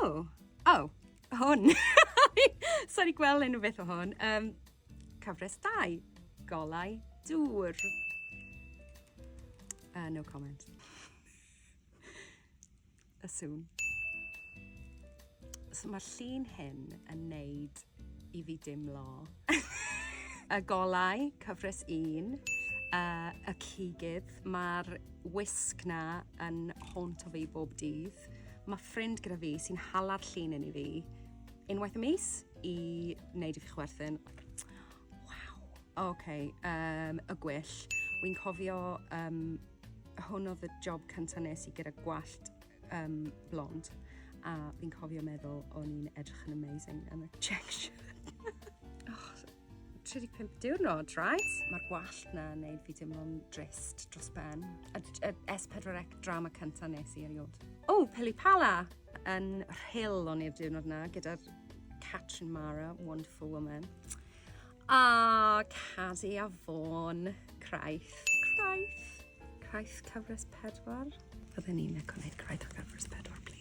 Oh, oh, hwn. Sorry gweld unrhyw beth o hwn. Um, cyfres 2, golau dŵr. No comment. Y sŵn. So mae'r llun hyn yn neud i fi dimlo. Y golau, cyfres 1, uh, y cigydd, mae'r wisg na yn haunt o fi bob dydd. Mae ffrind gyda fi sy'n hala'r llun yn i fi unwaith y mis i wneud i fi chwerthin. Waw. OK, um, y gwyll. Wy'n cofio um, hwn oedd y job cyntaf nes i gyda gwallt um, blond. A fi'n cofio meddwl o'n i'n edrych yn amazing yn y check shirt. Oh, 35 diwrnod, right? Mae'r gwallt na yn neud fi deimlo'n drist dros ben. Y, y S4C drama cyntaf nes i erioed. O, oh, Pili Pala! Yn rhyl o'n i'r diwrnod na gyda'r Catrin Mara, wonderful woman. A Cadi a Fawn, Craith. Craith. Craith cyfres pedwar. Fydden ni'n licio gwneud Craith o cyfres pedwar, please.